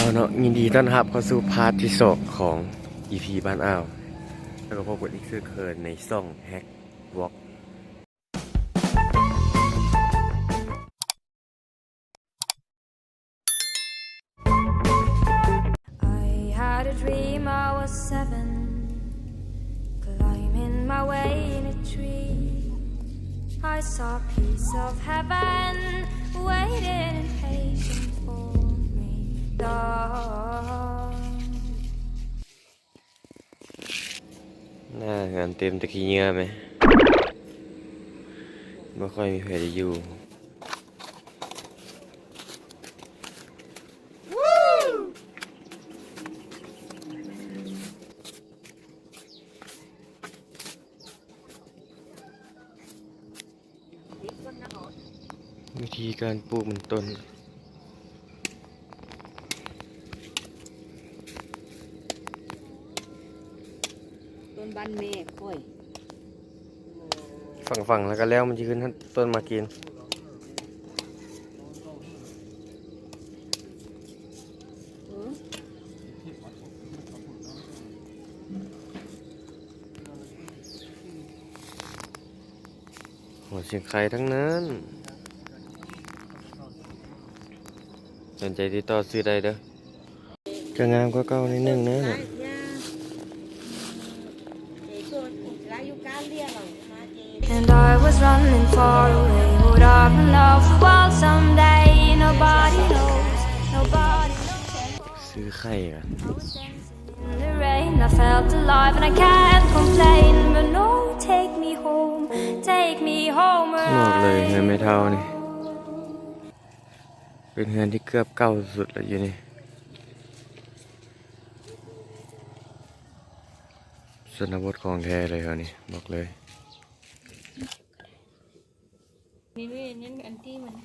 ເອົາເນາະ ຍິນດີຕ້ອນຮັບເຂົ້າສູ່ພາດທີສອງຂອງອີພີບ້ານອ່າວ ແລ້ວກໍພົບກັນອີກເຊັ່ນເຄີຍໃນຊ່ອງແຮັກວອກ. I had a dream I was seven, climbing my way in a tree. I saw a piece of heaven waiting impatient for me. Love. ໜ້າເຮືອນເຕັມແຕ່ຂີ້ເຫຍື້ອແມ ບໍ່ຄ່ອຍມີໃຜໄດ້ຢູ່. ວິທີການປູກມັນຕົ້ນ ຕົ້ນບ້ານແມ່ຂ້ອຍ ຝັງໆ ແລ້ວກໍແລ້ວ ມັນຈະຂຶ້ນຕົ້ນມາກິນ. ໂອ້ ເຊຍງໄຄທັງນັ້ນ ສົນໃຈຕິດຕໍ່ຊື້ໄດ້ເດີ້ ຈະງາມກວ່າເກົ່າໜ້ອຍໜຶ່ງເນາະ. And I was running far away, would I run off the world someday? Nobody knows, nobody knows. ຊື້ໄຂ່ກ່ອນ. In the rain, I felt alive and I can't complain. But no, take me home, take me home where I belong. ບອກເລີຍເຮືອນແມ່ເຖົ້ານີ້ ເປັນເຮືອນທີ່ເກືອບເກົ່າສຸດແລ້ວຢູ່ນີ້ ຊົນນະບົດຂອງແທ້ເລີຍເຮົານີ້ ບອກເລີຍ. ນີ້ ນີ້ ນີ້ອັນທີ່ມັນ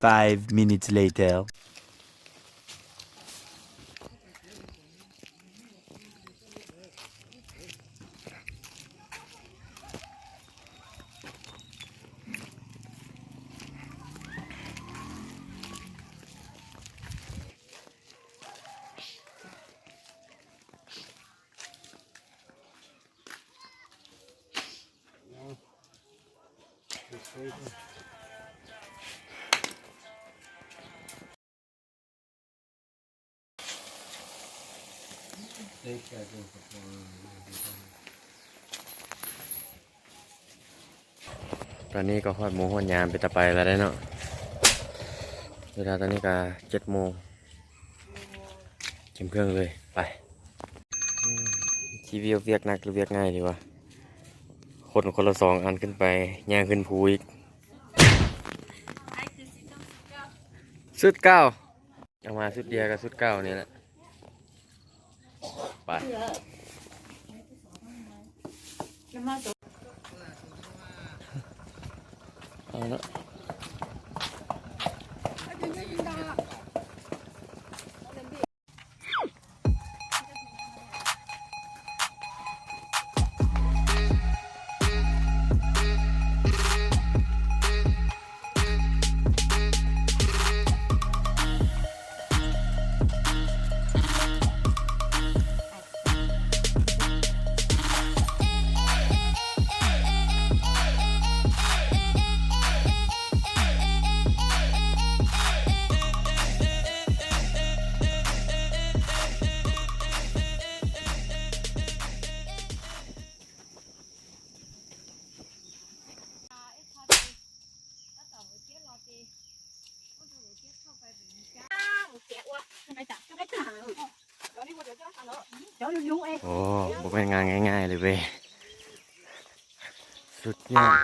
Five minutes later. ຕອນນີ້ກໍຮອດໂມງຮອດຍາມເປັນຕາໄປແລ້ວເດ້ເນາະ ເວລາຕອນນີ້ກໍເຈັດໂມງ ກຽມເຄື່ອງເລີຍ ໄປ. ອືມ ທີ່ວຽກ ວຽກໜັກຫຼືວຽກງ່າຍດີວະ? ຂົນຄົນລະສອງອັນຂຶ້ນໄປ ຍ່າງຂຶ້ນພູອີກ. ຊຸດເກົ່າ ເອົາມາຊຸດດຽວກັບຊຸດເກົ່ານີ້ແຫຼະ. ໄປ ເອົາລະ.ໂອ້ ບໍ່ແມ່ນງານງ່າຍໆເລີຍເວີຍ ສຸດຍອດ.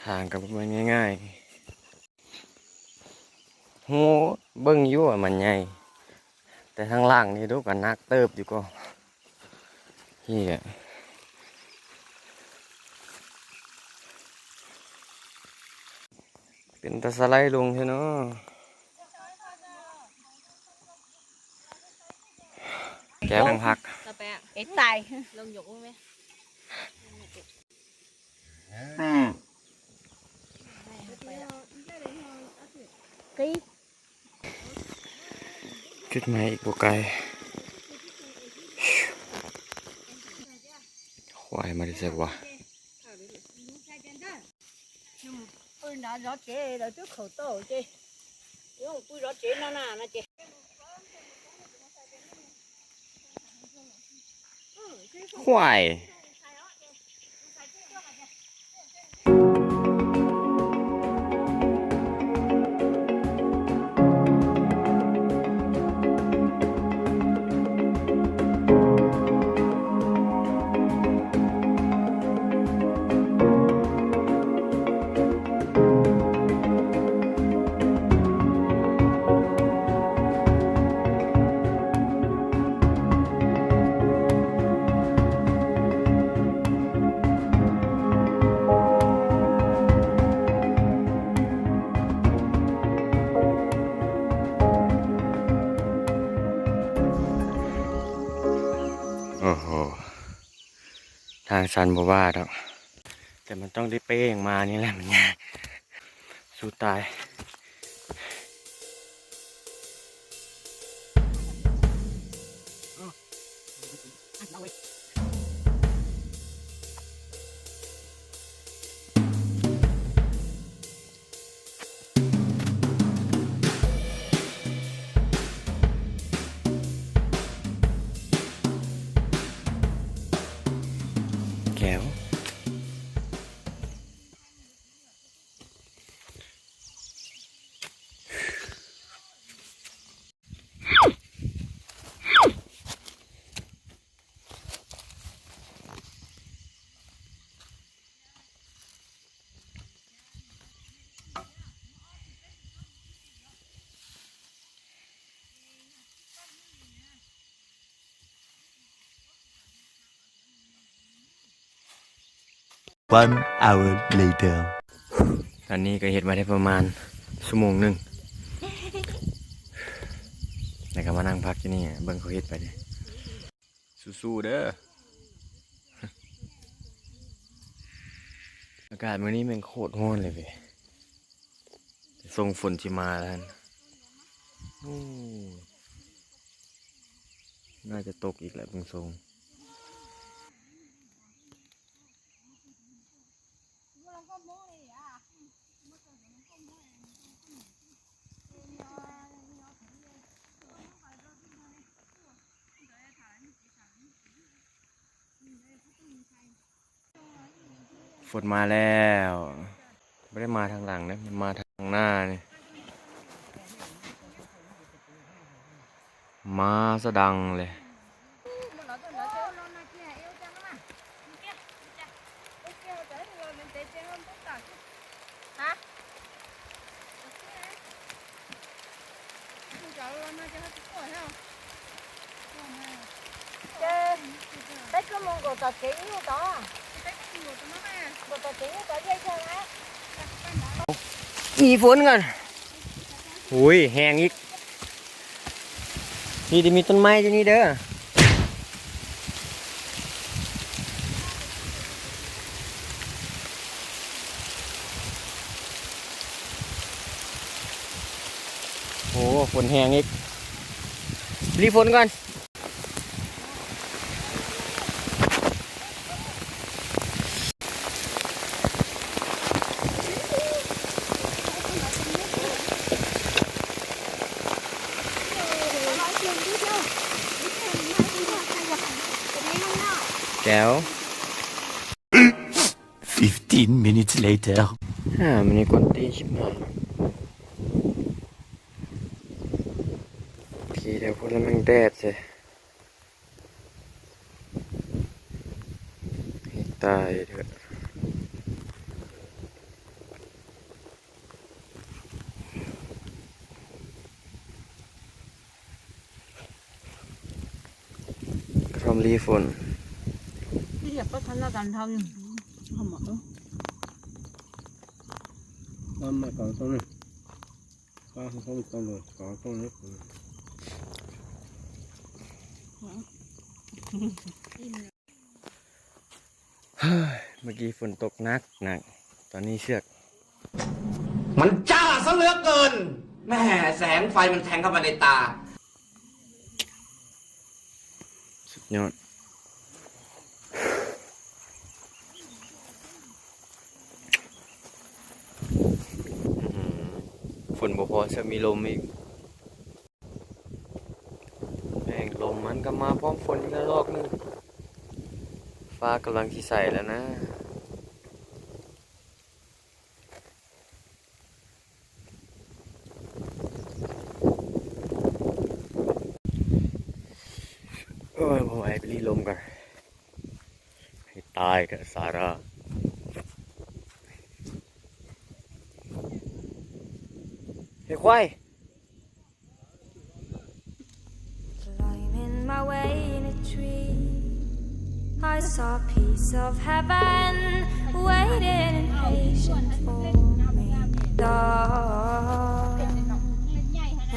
ທາງກໍບໍ່ແມ່ນງ່າຍໆ. ໂຫ ເບິ່ງຢູ່ວ່າມັນໃຫຍ່ ແຕ່ທາງຫຼັງນີ້ດູກໍໜັກເຕີບຢູ່ກໍ ເຮີ້ຍ ເປັນຕາສະໄລລົງແທ້ເນາະ. ແກ້ວນັ່ງພັກ ເອ໊ະ ຕາຍ ລົງຍົກໄໝ? ຈຸດໃໝ່ອີກບໍ່ໄກ. ຄວາຍມາແຕ່ໃສວະ? ຄວາຍ. ໂອ້ໂຫ ທາງຊັນບໍ່ວ່າດອກ ແຕ່ມັນຕ້ອງໄດ້ເປ້ງມານີ້ແຫຼະ ມັນຍາກ ສູ້ຕາຍ. ແກ້ວ. ตอนนี้ก็เฮ็ดมาได้ประมาณชั่วโมงหนึ่ง แล้วก็มานั่งพักอยู่นี่ เบิ่งเขาเฮ็ดไปเด้ สู้ๆ เด้อ อากาศมื้อนี้แม่งโคตรร้อนเลยเว้ย ส่งฝนสิมาแล้วหั่น โอ้ น่าจะตกอีกแหละเบิ่งทรง. ฝนมาแล้ว บ่ได้มาทางหลังเด้ มันมาทางหน้านี่ มาสะดังเลย หนีฝนก่อน อุ้ย แฮงอีก นี่จะมีต้นไม้ที่นี่เด้อ โอ้ ฝนแฮงอีก หลีฝนก่อน แจ๋ว Fifteen minutes later. ຫ້າ ມື້ນີ້ກວນຕີນສິບຫ້າ ຂີ່ແຖວພຸ້ນລະແມ່ງແດດເຊ ໃຫ້ຕາຍເທີະ. ກະທ່ອມລີຝົນ ທີ່ຢາກໄປທະນາຄານເທົ່ານີ້ ເອົາມາເອົາ ເອົາມາກອງຕົງນີ້ ກອງຕົງນີ້ ກອງຕົງນີ້. ເມື່ອກີ້ຝົນຕົກໜັກໆ ຕອນນີ້ເຊືອກ ມັນຈ້າຊະເຫຼືອເກີນ ແໝ່ ແສງໄຟມັນແທງເຂົ້າມາໃນຕາ ສຸດຍອດ. ອື ຝົນບໍ່ພໍ ຊະມີລົມອີກ. ແມ່ງ ລົມມັນກະມາພ້ອມຝົນອີກລະລອກໜຶ່ງ. ຟ້າກຳລັງຊິໃສແລ້ວນະ. ໂອ້ຍ ບໍ່ໄຫວ ໄປລີ້ລົມກ່ອນ ໃຫ້ຕາຍເຖາະ ສາລາ. ເຮີ້ຍ ຄວາຍ. Climbing my way in a tree, I saw a piece of heaven waiting impatient for me.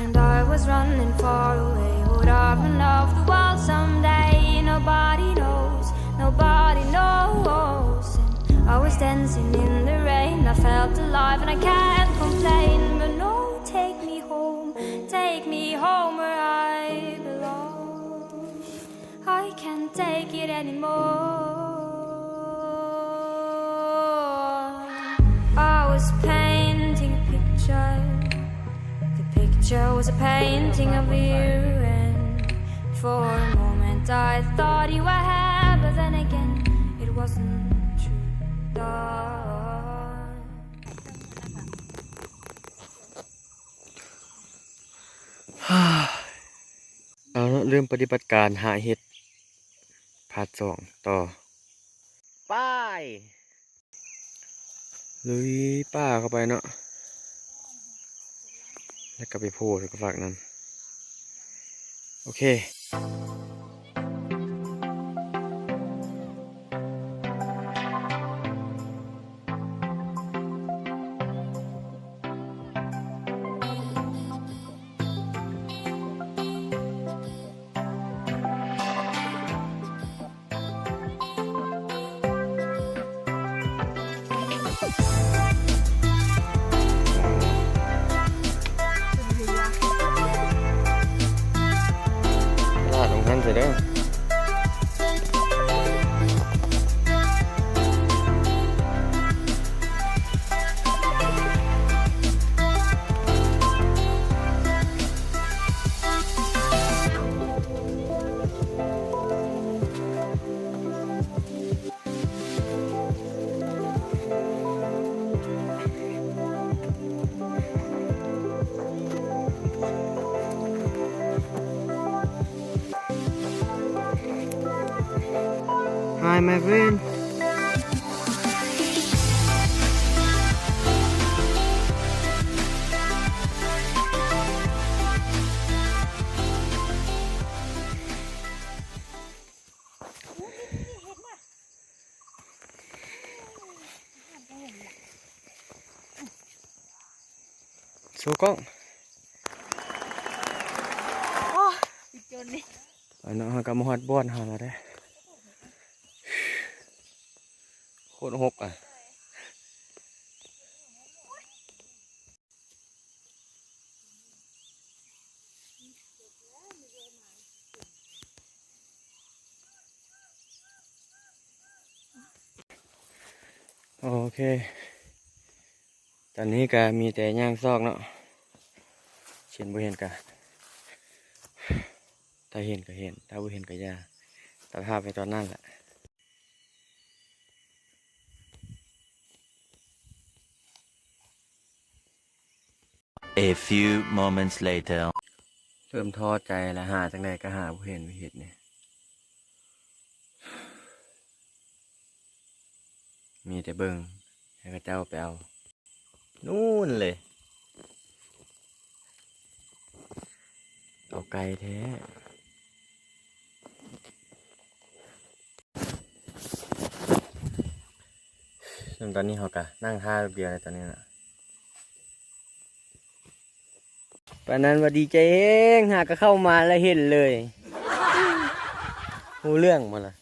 And I was running far away, would I run off the world someday? Nobody knows, nobody knows. And I was dancing in the rain, I felt alive and I can't complain. But no, take me home, take me home where I belong. I can't take it anymore. I was painting a picture. The picture was a painting of you, and for a moment I thought you were here, but then again, it wasn't true. Dawn. ເອົາເນາະ ເລີ່ມປະຕິບັດການຫາເຫັດພາດສອງຕໍ່ ໄປ ລຸຍປ່າເຂົ້າໄປເນາະ ແລ້ວກະໄປໂພສກະຝາກນຳ ໂອເຄ. Hi my friend. ໂຊກ້ອງ ໂອ້ຍ ອີ່ໂຈນນີ້ ໄປເນາະ ເຮົາກະມາຮອດບ່ອນເຮົາແລ້ວເດ້ ໂຄດຮົກອະ. ໂອເຄ ຕອນນີ້ກະມີແຕ່ຍ່າງຊອກເນາະ ເຊັ່ນບໍ່ເຫັນກະ ຖ້າເຫັນກະເຫັນ ຖ້າບໍ່ເຫັນກະຢ່າ ຕັດພາບໄປຕອນນັ້ນແຫຼະ. A few moments later. ເລີ່ມທໍ້ໃຈແລ້ວ ຫາຈັ່ງໃດກໍຫາບໍ່ເຫັນ ໄປເຮັດນີ້ ມີແຕ່ເບິ່ງໃຫ້ເຂົາເຈົ້າໄປເອົາ ນູ້ນເລີຍ ເອົາໄກແທ້. ສ່ວນຕອນນີ້ເຮົາກະນັ່ງຖ້າແປັບດຽວໃນຕອນນີ້ນະ ປານນັ້ນວ່າດີໃຈແຮງ ຫາກະເຂົ້າມາແລ້ວເຫັນເລີຍ ຮູ້ເລື່ອງບໍ່ລະ?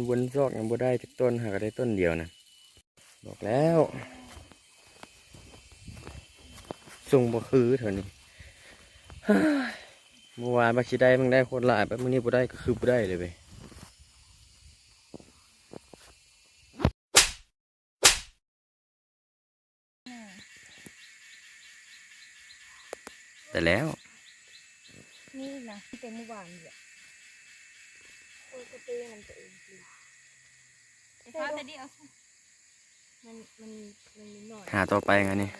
ວນໆ ຊອກຍັງບໍ່ໄດ້ຈັກຕົ້ນ ຫາກະໄດ້ຕົ້ນດຽວນະ. ບອກແລ້ວ ຊົງບໍ່ຄືເທື່ອນີ້ ມື້ວານວ່າຊິໄດ້ ມັນໄດ້ໂຄດຫຼາຍ ບາດມື້ນີ້ບໍ່ໄດ້ ກໍຄືບໍ່ໄດ້ເລີຍເວີຍ. ໄດ້ແລ້ວ ມີອີກນະ ມີແຕ່ມື້ວານນີ້ແຫຼະ ໂອ້ຍ ກະເຕມັນຕົວເອງ ໄປຫາແຕ່ດຽວ ມັນ ມັນ ມັນມີໜ້ອຍ ຫາຕໍ່ໄປງານນີ້.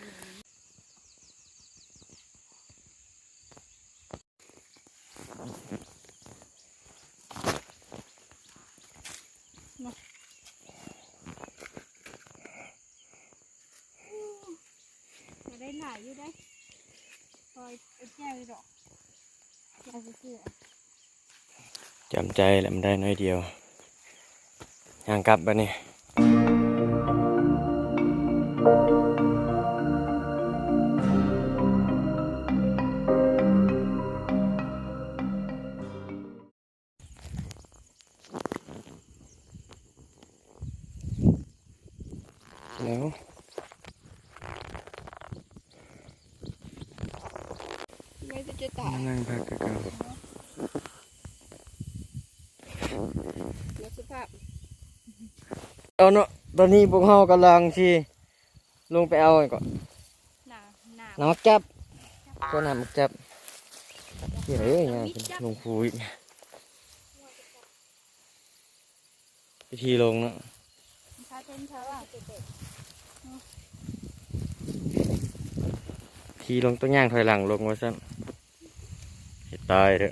ກໍໄດ້ຫຼາຍຢູ່ເດ້ ພໍເອົາແຈ່ວຢູ່ດອກ ແຈ່ວຊື່ໆ. ຈຳໃຈແຫຼະ ມັນໄດ້ໜ້ອຍດຽວ ຍ່າງກັບບາດນີ້. ແລ້ວ ໄດ້ແຕ່ຈະຕາຍ ມານັ່ງພັກຄືເກົ່າ ແລ້ວສະພາບ ເອົາເນາະ ຕອນນີ້ພວກເຮົາກຳລັງຊິ ລົງໄປເອົາຫຍັງເກາະ ນ້ຳ ນ້ຳ ນ້ຳໝາກຈັບ ກໍນ້ຳໝາກຈັບ ເຮີ້ຍ ຍ່າງລົງພູອີກ ວິທີລົງເນາະ ວິທີລົງຕ້ອງຍ່າງຖອຍຫຼັງລົງວ່າຊັ້ນ ໃຫ້ຕາຍເຖາະ.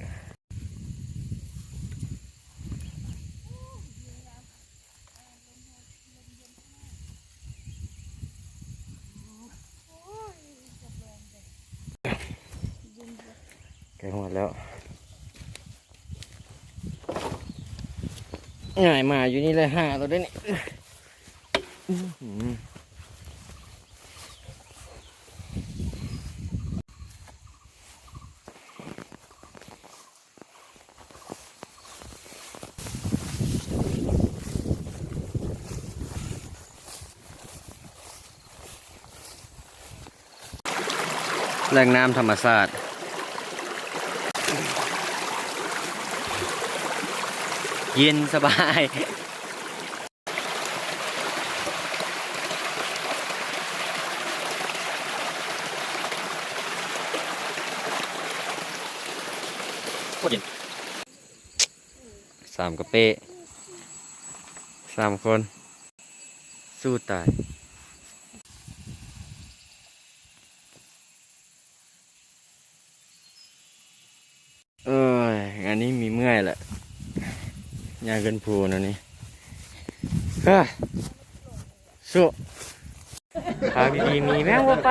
ໃກ້ຮອດແລ້ວ ງ່າຍມາຢູ່ນີ້ແຫຼະ ຫາໂລດເດ້ນີ້. ແຫຼ່ງນ້ຳທຳມະຊາດ ເຢັນສະບາຍ. ສາມກະເປ້ ສາມຄົນ ສູ້ຕາຍ. ເອີຍ ງານນີ້ມີເມື່ອຍແຫຼະ ຍ່າງຂຶ້ນພູແນວນີ້ ເຮີ້ຍ ສູ້ ທາງດີໆ ມີແມ່ງບໍ່ໄປ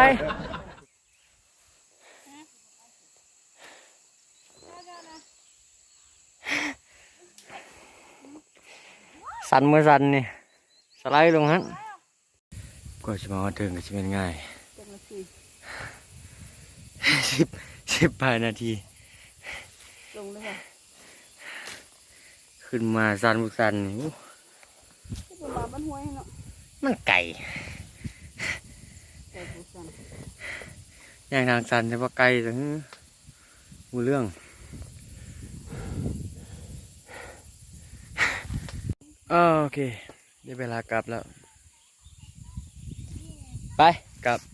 ຊັນເມື່ອຊັນນີ້ ສະໄລລົງຫັ້ນ. ກວ່າຊິມາຮອດເທິງກໍຊິແມ່ນງ່າຍ ຈັກນາທີ ສິບ ສິບປາຍນາທີ ລົງເລີຍຫວາ ຂຶ້ນມາຊັນບໍ່ຊັນນີ້ ໂອ້ ຂຶ້ນມາບ້ານຫ້ວຍເນາະ ມັນໄກ ໄກບໍ່ຊັນ ຍ່າງທາງຊັນແຕ່ວ່າໄກຈັ່ງ ຮູ້ເລື່ອງ ໂອເຄ ໄດ້ເວລາກັບແລ້ວ ໄປ ກັບ.